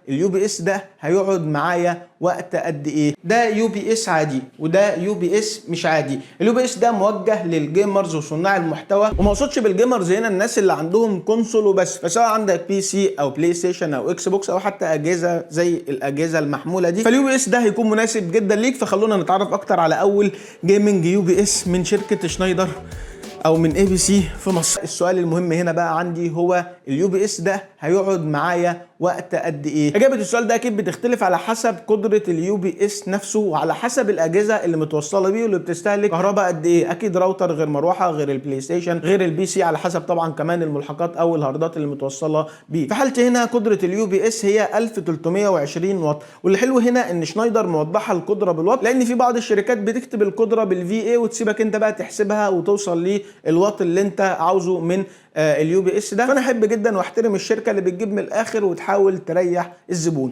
ال UPS ده هيقعد معايا وقت قد ايه. ده UPS عادي وده UPS مش عادي. ال UPS ده موجه لل gamers وصناع المحتوى، وما اقصدش بال gamers هنا الناس اللي عندهم console وبس، فسواء عندك PC او PlayStation او Xbox او حتى اجهزة زي الاجهزة المحمولة دي، فال UPS ده هيكون مناسب جدا ليك. فخلونا نتعرف اكتر على اول gaming UPS من شركة شنايدر او من ABC في مصر. السؤال المهم هنا بقى عندي هو ال UPS ده هيقعد معايا وقت قد ايه؟ اجابه السؤال ده اكيد بتختلف على حسب قدره ال UPS نفسه وعلى حسب الاجهزة اللي متوصله بيه واللي بتستهلك كهرباء قد ايه. اكيد راوتر غير مروحة غير ال PlayStation غير ال PC، على حسب طبعا كمان الملحقات او الهاردات اللي متوصله بيه. في حالتي هنا قدره ال UPS هي 1320 واط، واللي حلو هنا ان شنايدر موضحة القدرة بالواط، لان في بعض الشركات بتكتب القدرة بال VA وتسيبك انت بقى تحسبها وتوصل للواط اللي انت عاوزه من ال UPS ده. فانا احب جدا واحترم الشركة اللي بتجيب من الاخر وتحاول تريح الزبون.